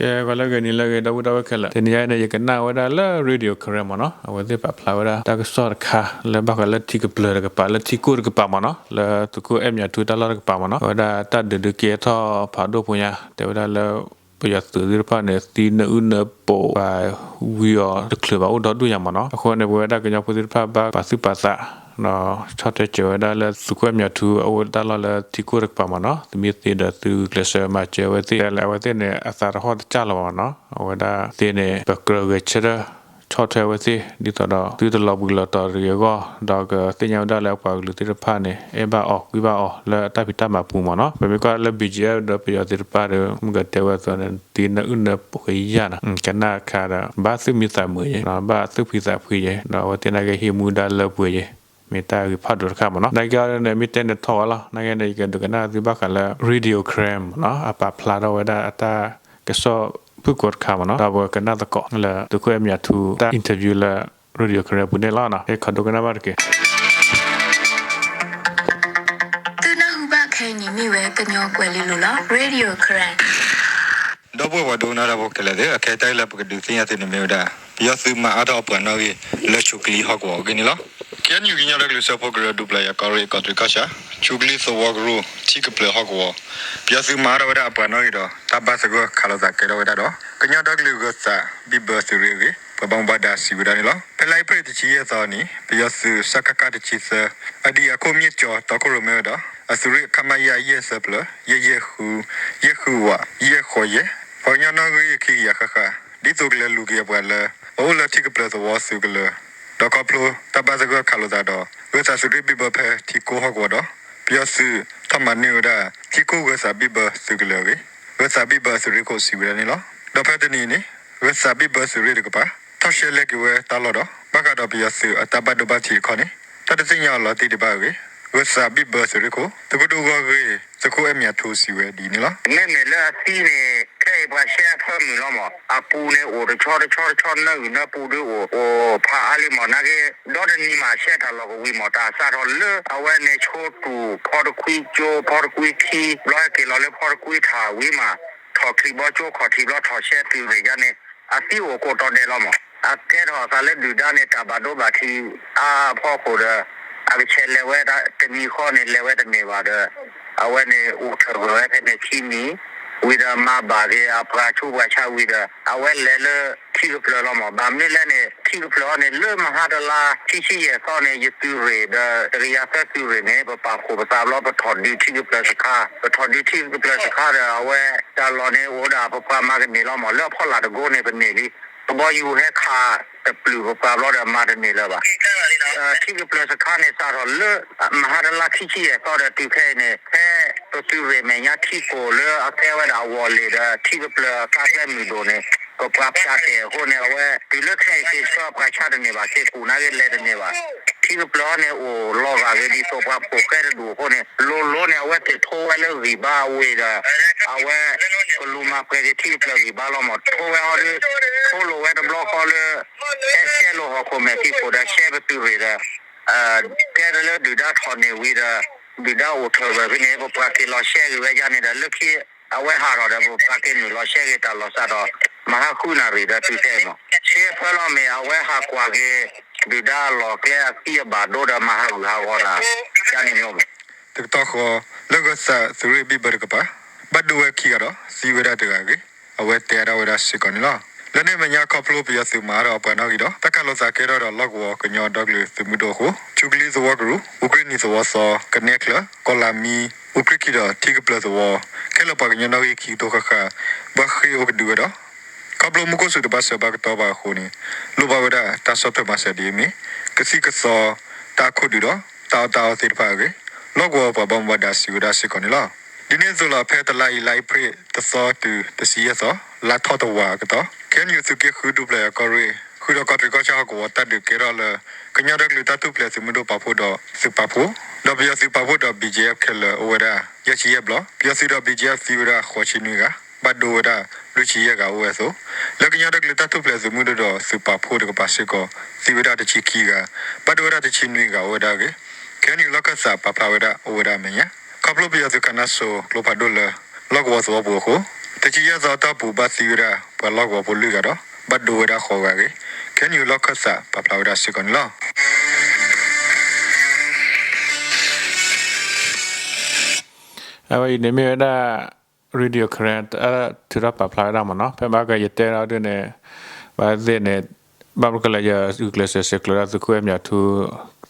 ကဲ ဂီၤလၢအဂ့ၤ နံၤလၢအဂ့ၤ ဒီပုၢ်ဒီဝဲၢ်ခဲလၢာ်, တနံၤအံၤန့ၣ် ယကနၣ်ဝဲဒၣ်လၢ Radio Karen မ့ၢ်နီၤ, အဝဲသ့ၣ်ပာ်ဖျါဝဲဒၣ် တၢ်ကစီၣ်တခါ လၢဘၣ်ဃးလၢထံကပျၢၤတကပၤ လၢထံကိၢ်တကပၤမ့ၢ်နီၤ, လၢသုးခိၣ်အဲၣ်မၠးထူတၢ်လီၢ်တကပၤမ့ၢ်နီၤ, အဝဲဒၣ်တၢ်ဒုးဒုးကဲထီၣ်ဖးဒိၣ်ဖိညါ တဲဝဲဒၣ်လၢ ပယီၤသုးသ့ၣ်တဖၣ်န့ၣ် သံနၢအုၣ်နၢပှဲၤ ဝံအီၤတချုးဘၣ် အိၣ်ဒီဒူၣ်ညါမ့ၢ်နီၤ. အဃိန့ၣ် ပဝဲဒၣ်ကညီဖိသ့ၣ်တဖၣ် ဘၣ်ပာ်သူၣ်ပာ်သး ဒီးဆီၣ်ထွဲစၢၤဝဲဒၣ်လၢသုးခိၣ်အဲၣ်မၠးထူ အအိၣ်တၢ်လီၢ်လၢထံကိၢ်တကပၤမ့ၢ်နီၤ, သုမ့ၢ်သ့ဒီးသုကျဲးစၢးမၤစၢၤဝဲသ့ၣ်, အဝဲသ့ၣ်န့ၣ် အသးတဟီၣ်တစၢ်လီၤမ့ၢ်နီၤ, အဝဲဒၣ်သ့ၣ်န့ၣ် ပကြၢးဂဲၤဆၢထၢၣ် ဆီၣ်ထွဲဝဲသ့ၣ် ဒ်သိးဒီး သုတလီၤဘှံးလီၤတီၤတဂ့ၤအဂီၢ်, ဒီးကသ့ၣ်ညါဝဲဒၣ်လၢအပှၤကလုာ်သ့ၣ်တဖၣ်န့ၣ် အဲၣ်ဘၣ်အီၤကွံဘၣ်အီၤလၢအတၢ်ဖံးတၢ်မၤပူၤမ့ၢ်နီၤ. ပမ့ၢ်ကွၢ်လၢ ဘီၣ်ကၠီၣ်အ့ၣ် ဒီးပယီၤသ့ၣ်တဖၣ်ဒီး မုၢ်ကတဲဝဲအသိးန့ၣ် သံနၢအုၣ်နၢပှဲၤယၤနီၤ, ကနၣ်အခါဒီး ဘၣ်သူၣ်မံသးမုာ်ယဲ ဘၣ်သူၣ်ဖှံသးဖှံယဲ, ဒီးအဝဲသ့ၣ်နာ်က့ဟံးမူဒါလၢပှဲၤယဲ, မ့ၢ်တၢ်ဂ့ၤဖးဒိၣ်တခါမ့ၢ်နီၤ. နာ်က့အီၤန့ၣ် မ့ၢ်တဲန့ၣ်ထီၣ်ဝဲလီၤ. နာ်က့န့ၣ် ယကဒုးကနၣ်သုဘၣ်ဃးလၢ Radio Karen မ့ၢ်နီၤ, အပာ်ဖျါထီၣ်ဝဲဒၣ်အတၢ်ကစီၣ်ဖုၣ်ကိာ်တခါမ့ၢ်နီၤ, ဒီးပကနၣ်သကိးလၢသုးခိၣ်အဲၣ်မၠးထူတၢ် interview လၢ Radio Karen ပူၤန့ၣ်လီၤ. ဟဲခီဒိကနၣ်ဘၣ်တက့ၢ်. သုနၢ်ဟူဘၣ်ခဲအံၤန့ၣ်မ့ၢ်ဝဲကညီကွဲၤလ့လိၤလီၤ. Radio Karen ဒီပုၢ်ဝဲၢ်ပှၤဒိကနၣ်တၢ်ဖိခဲလၢာ်သ့ၣ်, အခဲအံၤတၢ်ဂ့ၢ်လၢပကဒုးသ့ၣ်ညါသုန့ၣ်မ့ၢ်ဝဲဒၣ် ပယီၤသုးမၤအါထီၣ်အပှၤနီၣ်ဂံၢ် လၢဆူၣ်ကလံဟီၣ်ကဝီၤအဂ့ၢ်န့ၣ်လီၤ. ကညီကညီဒီကလုာ်စၢဖှိၣ်ကရၢ ဒူပျၢ်ယၤကီၢ်ရ့ၣ် ကီးတရံးကီၢ်ဆၣ် ဆူၣ်ကလံသဝီကရူၢ် ထံကပျၢၤဟီၣ်ကဝီၤ ပယီၤသုးမၤအါထီၣ်ဝဲဒၣ်အပှၤနီၣ်ဂံၢ်ဒီး တၢ်ဘါသဂၢၢ်ခးလိာ်သးကဲထီၣ်ဝဲဒၣ်ဒီး ကညီဒီကလုာ်ဂၢၤသးဘံၣ်ဘၢသုးရ့ၣ်အဂ့ၢ် ပှၤဘၣ်မူဘၣ်ဒါစံးဝဲဒၣ်န့ၣ်လီၤ. ဖဲလါအ့ဖြ့ၣ်တဆံယဲၢ်သီအနံၤ ပယီၤသုး စကခ တဆံသၢ အဒံၣ်အခိၣ်မ့ၢ်ကၠီၤတီခိၣ်ရိၣ်မဲဝဲဒီး အသုးရ့ၣ် ခမရ ယဲၢ်သၢဖျၢၣ် ယဲၢ်ယဲၢ်ဃု ယဲၢ်ဃုဝး ယဲၢ်ဃိးယဲၢ် ပှၤကညီနီၣ်ဂံၢ်ခံကယၤဃၣ်ဃၣ် ဒ်သိးကလဲၤလူၤက့ၤအပှၤလၢ အအိၣ်လၢထံကပျၢၤသဝီသုးကလၢၤ ဒီးခီဖျိတၢ်ဘါသဂၢၢ်ခးလိာ်သးဒီး ဂၢၤသးသုးရ့ၣ်ဘံၣ်ဘၢဖဲထံကိၢ်ဟီၣ်ကဝီၤဒီး ပယီၤသုးထီၣ်မၤန့ၢ်ဝဲဒၣ် ထံကိၢ်ဂၢၤသးဘံၣ်ဘၢသုးကလၢၤအဂ့ၢ် ဂၢၤသးဘံၣ်ဘၢသုးရ့ၣ်ခိၣ်စံးဝဲဒၣ်န့ၣ်လီၤ. ဒီးဖဲတနံၤအံၤန့ၣ် ဂၢၤသးဘံၣ်ဘၢသုးရ့ၣ်တကပၤ ထီၣ်ရှဲလဲက့ၤဝဲတၢ်လီၢ်ဒီး ဘၣ်ဃးဒီးပယီၤသုးအတၢ်ဘၣ်ဒိဘၣ်ထံးတခီန့ၣ် တၢ်တသ့ၣ်ညါအီၤလီၤတံၢ်ဒံးဘၣ်အဂ့ၢ် ဂၢၤသးဘံၣ်ဘၢသုးရ့ၣ်ခိၣ် သုးခိၣ်ဒိၣ်ဂီၢ်ဂ့ၢ် သုးခိၣ်အဲၣ်မၠးထူစံးဝဲဒ်အံၤန့ၣ်လီၤ. မ့မ့ၢ်လၢအသံန့ၣ် ခဲအံၤပှၤရှဲအဖၢမုၢ်လီၤမး, အပူၤန့ၣ်အိၣ်တဆီတဆီတဆီ နၢဂုာ်နၢပူၤဒုးအိၣ် အိၣ်ဖးအါလံမး နာ်က့ ဒီတနံၤမး ရှဲတၢ်လီၢ်ကဝံၤမး တၢ်စးထီၣ်လၢအဝဲန့ၣ် ဆိတူၢ်ဖီတကွံကၠိ ဖီတကွံခံ ဘျီဟဲက့ၤလီၤလၢဖီတကွံထးဝံၤမး ထီၣ်ချံဘီကၠိခီၣ်ထံးဘျီထီၣ်ရှဲတုၤရ့ၣ်ယါန့ၣ် အသံအိၣ်ကိးတီၤဒဲးလီၤမး. အကဲထီၣ်အသးလၢဒုၣ်ဒါန့ၣ် တၢ်ဘၣ်ဒိဘၣ်ထံးအါအဖီခိၣ်ဒီး အကဆဲးလဲၤဝဲတနံၤဃီန့ၣ် လဲၤဝဲတန့ၢ်ဘၣ်ဒီး အဝဲန့ၣ်အိၣ်ထၢၣ်ဂၢၢ်ဝဲဖဲန့ၣ်ခံနံၤ ဝံၤဒီးမၤဘၣ်က့ၤအပှၤဆူးပှၤဆါဝံၤဒီး အဝဲလဲၤလၢထံကပျၢၤလီၤမး. ဘၣ်မနုၤလဲၣ်န့ၣ် ထံကပျၢၤအံၤန့ၣ် လၢမဟါတလါ ခံဆံယဲၢ်သီန့ၣ် ယသုးရ့ၣ်ဒီး တကယၤသၢသုးရ့ၣ်န့ၣ် ပပာ်ဖှိၣ်ပသးဘျီ ပထီၣ်ဒုးထံကပျၢၤစခါ, ပထီၣ်ဒုးထံကပျၢၤစခါဒီး အဝဲတၢ်လီၢ်န့ၣ်အိၣ်ဒၣ် ပပှၤမၤကန့ၢ်လီၤမး လၢအဖီလာ်တကိးန့ၣ် ပန့ၢ်လံ ကဘီယူၤဟဲခးတပျုာ်ပပှၤဘျီဒီး မၤတန့ၢ်လၢၤဘၣ်. ထံကပျၢၤစခါန့ၣ် စးထီၣ်လၢ မဟါတလါခံဆံယဲၢ်သီဒီးတုၤခဲအံၤန့ၣ် ဖဲပသုးရ့ၣ်မဲာ်ညါထံကိၢ်လၢအကဲဝဲဒၣ်အဝီၢ်လ့ၣ်ဒီး ထံကပျၢၤအကါကျဲမုၢ်ဒိၣ်န့ၣ် ပပှၤဖၠးတဲာ်အဃိန့ၣ် အဝဲတုၤလၢခဲအံၤက့ၤဆှၢပှၤဆါတန့ၢ်ဘၣ် က့ၤကူၣ်နာ်က့ၤလဲၤတန့ၢ်ဘၣ်. ထံကပျၢၤအံၤန့ၣ် အိၣ်လီၤဂာ်က့ၤဒ်သိးပှၤဖှိၣ်ဃဲတဒူၣ်အဃိန့ၣ် လိၤလိၤန့ၣ် အဝဲသ့ၣ်ထိဝဲလၢဂံၢ်ဘါအဝ့ၢ်ဒီး အဝဲ ကလူၤမၤပှဲၤက့ၤထံကပျၢၤဂံၢ်ဘါလီၤမး ထိဝဲဟီဒီး ထိလိာ်ဝဲတဘျီဃီလၢ ဟဲရှဲလိာ်ဟီၣ်ခိၣ်မဲာ်ထံခိၣ်ဒီး ရှဲပသုးရ့ၣ်ဒီး ကဲထီၣ်လၢဒုၣ်ဒါထီၣ်န့ၢ်ဝံၤဒီး ဒုၣ်ဒါအိၣ်ထၢၣ်ဂၢၢ်ဖဲန့ၣ် ပပှၤက့ၤလီၤရှဲက့ၤဝဲဒၣ်န့ၣ်ဒီး လၢခံအဝဲဟးထီၣ်ဒီး ပပှၤက့ၤနုာ်လီၤရှဲက့ၤတၢ်လီၢ်စးထီၣ် မဟါဃုနၣ်ရံၣ်ဒီးတုၤခဲအံၤမး ရှဲဖၢလီၤမ့ၢ် အဝဲဟးကွၢ်က့ၤ ဒုၣ်ဒါအလီၢ်အကျဲအသံအဘၣ်ဒိဒီး မၤဟးဂူာ်ဟးဂီၤတၢ် ယါန့ၣ်မ့ၢ် တကတီၢ်ဃီ လၢဂၢၤသးသုးရ့ၣ်ဘံၣ်ဘၢတကပၤ ဘၣ်ဒိဝဲခံဂၤဒီး သံဝဲဒၣ်တဂၤအဂ့ၢ် အဝဲတဲဒၣ်ဝဲဒၣ်စ့ၢ်ကီးန့ၣ်လီၤ. လၢန့ၣ်အမဲာ်ညါခီဖျိပယီၤသုးမၤအါထီၣ်အပှၤနီၣ်ဂံၢ်ဒီး တၢ်ခးလိာ်သးကဲထီၣ်ဒီးလီၢ်ကဝီၤကညီဒီကလုာ်သုးမုၢ်ဒိၣ်အဃိ ဆူၣ်ကလံသဝီကရူၢ် အူကြ့ၣ်နံၤသဝီသီ ကနဲချၢၣ် ကီၢ်လၤမံ အူကြ့ၣ်ခံဒီးထံကပျၢၤသဝီ ခဲလၢာ်ပှၤကညီနီၣ်ဂံၢ်ခံကထိဃၣ်ဃၣ် ဘၣ်ဃ့ၢ်အိၣ်ကဒုဝဲဒီး ခီဖျိမူခိၣ်စူၤတဘၣ်စၢၤဘၣ်ကတီၤဘၣ်အဃိန့ၣ် လိၣ်ဘၣ်ဝဲဒၣ်တၢ်ဆီၣ်ထွဲမၤစၢၤဒ်အမ့ၢ် ကသံၣ်ကသီ တၢ်အခိၣ်ဒုးဒီး တၢ်အီၣ်တၢ်အီသ့ၣ်တဖၣ်အဂ့ၢ် လီၢ်ကဝီၤပှၤဘၣ်မူဘၣ်ဒါစံးဝဲဒၣ်စ့ၢ်ကီးန့ၣ်လီၤ. ဒ်န့ၣ်အသိးလီၤ ဖဲတလါအံၤ လါအ့ဖြ့ၣ်တသီတုၤတဆံယဲၢ်သီ လါထီၣ်တဝာ်အကတီၢ် ခဲအံၤန့ၣ် သုးက့ဃု ဒူပျၢ်ယၤကီၢ်ရ့ၣ် ဃုာ်ဒီးကီးတရံးကီၢ်ဆၣ်ဟီၣ်ကဝီၤ တၢ်ဒုးကဲထီၣ်လၢ ကညီဒီကလုာ်တၢ်ထူၣ်ဖျဲးသုးမုၢ်ဒိၣ်ပာ်ဖှိၣ်ဒီးသုးပာ်ဖှိၣ် ဒီးပယီၤသုးပာ်ဖှိၣ်ဒီး ဘီၣ်ကၠီၣ်အ့ၣ် ခဲလၢာ်အိၣ်ဝဲဒၣ် ယဲၢ်ဆံယဲၢ်ဘျီ, ပယီၤသုးဒီး ဘီၣ်ကၠီၣ်အ့ၣ် သံဝဲဒၣ် ဃိးဆံနွံဂၤ, ဘၣ်ဒိဝဲဒၣ် လွံၢ်ဆံယဲၢ်ဂၤအိၣ်ဝဲအသိး, လၢကညီဒီကလုာ်တၢ်ထူၣ်ဖျဲးသုးမုၢ်ဒိၣ်ဒီးသုးပာ်ဖှိၣ်တကပၤစ့ၢ်ကီး သံဝဲဒၣ်တဆံခံဂၤ, ဘၣ်ဒိဝဲဒၣ်တဆံနွံဂၤအိၣ်ဝဲဒၣ်အဂ့ၢ် ခဲအံၤန့ၣ် လီၢ်ခၢၣ်သးပာ်ဖျါဝဲဒၣ်အိၣ်ဝဲဒၣ်အမဲာ်ညါ, ခီဖျိပယီၤသုးခးနါစိၤကျိဖးဒိၣ်လၢ လီၢ်ကဝီၤသဝီပူၤအဃိ တဆံယဲၢ်သီအတီၢ်ပူၤ ဘၣ်သံဝဲဒၣ် ပှၤလီၢ်ကဝီၤဖိလွံၢ်ဂၤဒီး ဘၣ်ဒိဝဲဒၣ်ဃိးဂၤအဂ့ၢ် KNU လီၢ်ခၢၣ်သးပာ်ဖျါဝဲဒၣ်စ့ၢ်ကီးန့ၣ်လီၤ. အဝဲအံၤန့ၣ်မ့ၢ်ဝဲဒၣ် Radio Karen ထုးထီၣ်ပာ်ဖျါဝဲဒၣ်မ့ၢ်နီၤ, ဖဲမဟါကယတဲဒီးဒုန့ၣ် ဘၣ်သ့ၣ်န့ၣ် ဘၣ်မနုၤဃိလၢယဂုာ်ကျဲးစၢးဆဲးကျိးဒၣ်သုးခိၣ်အဲၣ်မၠးထူ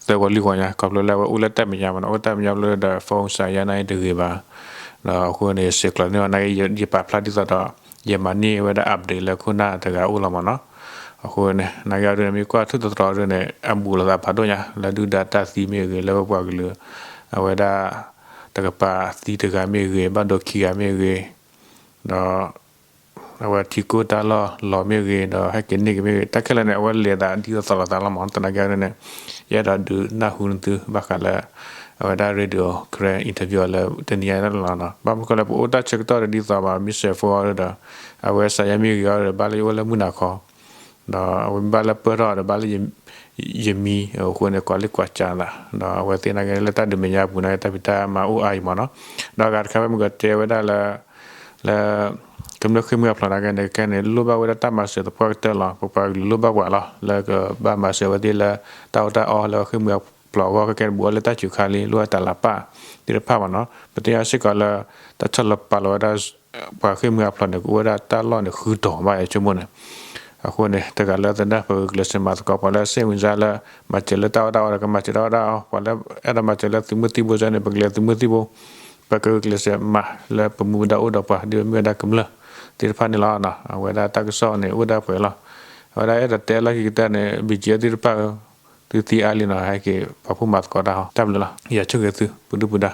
သၢဝီလွံၢ်ဝီညါ ခီဖျိလၢအဝဲအိၣ်လၢတၢ်မဲာ်ညါမ့ၢ်နီၤ, အိၣ်တၢ်မဲာ်ညါဖျိဒီး phone စးယါနာ်က့တဂ့ၤဘၣ်, ဒီးအဃိန့ၣ် ဆဲးကျိးန့ၢ်အီၤနာ်က့ ယပာ်ဖျါဒ်သိးဒီး ယမၤန့ၢ်ဝဲဒၣ် update လၢခိၣ်နၢ်တဂၤအိၣ်လီၤမ့ၢ်နီၤ. အဃိန့ၣ် နာ်က့အီၤဒုန့ၣ် မ့ၢ်ကွၢ်ထူၣ်သတြီၤဒုန့ၣ် အဘူးလိာ်သးဖးဒိၣ်ညါ လၢဒုၣ်ဒါတၢ်သံမ့ၢ်ဂ့ၤ လၢပပှၤကလုာ် အဝဲဒၣ် တကပၤသံတဂၤမ့ၢ်ဂ့ၤ ဘၣ်ဒိခံဂၤမ့ၢ်ဂ့ၤ, ဒီး အဝဲထံကိၢ်တၢ်လီၢ်လီၤမ့ၢ်ဂ့ၤ ဒီးဟဲက့ၤန့ၢ်က့ၤမ့ၢ်ဂ့ၤ တၢ်ခဲလၢာ်န့ၣ် အဝဲလဲၤသးဒ်သိးသိးလိာ်သးလီၤမ့ၢ်နီၤ. သနာ်က့န့ၣ် ယအဲၣ်ဒိးဒုးနၢ်ဟူနသုဘၣ်ဃးလၢ အဝဲဒၣ် Radio Karen interview အီၤလၢတနံၤညါလီၤနီၤ. ဘၣ်မနုၤဃိလၢပအိၣ်တၢ်ဆၢကတီၢ်ဒီးဒ်သိးဘၣ် မ့ၢ်စဲးဖိအီၤဒီး အဝဲစးယါမ့ၢ်ဂ့ၤအီၤဒီး ဘၣ်လၢယအိၣ်လၢမုၢ်နၤခီ ဒီးအဝဲမ့ၢ်ဘၣ်လၢပၢၢ်ထီၣ်ဒီးဘၣ်လၢယမံၤအဃိန့ၣ် ကွၢ်လံကွၢ်စးသး ဒီးအဝဲသ့ၣ်နာ်က့လၢတၢ်ဒုးမဲာ်ညါအပူၤနာ်က့ တၢ်ဖံးတၢ်မၤအိၣ်အါအံၤမ့ၢ်နီၤ. ဒီးအဂၤတခါဖဲမုၢ်ကီၢ်တဲဝဲဒၣ်လၢ လၢ ကမျၢၢ်ဃ့ၢ်မှံဟးဖျိးနာ်က့န့ၣ် ခဲန့ၣ် လိၣ်ဘၣ်ဝဲဒၣ်တၢ်မၤစၢၤသပှၢ်ကတၢၢ်လီၤ. ပပှၤကလုာ်လိၣ်ဘၣ်ပှၤလီၤ လၢကဘၣ်မၤစၢၤဝဲသ့ၣ်လၢ တၢ်အိၣ်တၢ်အီလၢဃ့ၢ်မှံဟးဖျိးအဂီၢ် ခဲကဲန့ၣ် ဘူးအီၤလၢတၢ်စူၤခါလံ လိၣ်ဝဲတၢ်လၤပၢ်သ့ၣ်တဖၣ်မ့ၢ်နီၤ. ပသ့ၣ်ညါစ့ၢ်ကီးလၢ တၢ်ဆီၣ်လီၤပာ်လီၤဝဲဒၣ် ပှၤဃ့ၢ်မှံဟးဖျိးန့ၣ် ကအိၣ်ဝဲဒၣ်တၢ်လီၢ်န့ၣ် ဃုတီၤဘၣ်ယဆိကမိၣ်န့ၣ် အဃိန့ၣ် တဂၤလၢသဒၢ ပဂုာ်ကျဲးစၢးမၤသကိး ပှၤလၢစ့ၣ်ဝံၤစါလၢ မၤစၢၤလၢတၢ်အီၣ်တၢ်အီဒီး ကမၤစၢၤတၢ်အီၣ်တၢ်အီ, ပှၤလၢအဲၣ်ဒိးမၤစၢၤလၢသုးမုၢ်သံၣ်ဘိစ့ၢ်န့ၣ် ပကလဲၤသုးမုၢ်သံၣ်ဘိ, ပကဂုာ်ကျဲးစၢးမၤလၢပမူပဒါအိၣ်ဒီးပှၤ ဒ်မ့ၢ်ဝဲဒၣ်ကမျၢၢ်သ့ၣ်တဖၣ်န့ၣ်လီၤ. အဝဲဒၣ်တၢ်ကစီၣ်န့ၣ် အိၣ်ဒၣ်ပှဲၤလီၤ. အဝဲဒၣ်အဲၣ်ဒိးတဲလီၢ်ခံကတၢၢ်န့ၣ် ဘံၣ်ကၠံအီသ့ၣ်တဖၣ်ဧၢ, သုသံအါလံနီၤ ဟဲက့ၤပာ်ဖှိၣ်မၤသကိးတၢ်ဟီ တၢ်ဘျုးလီၤ. ယဆိၣ်ဂ့ၤသု ပဒုၣ်ပဒါ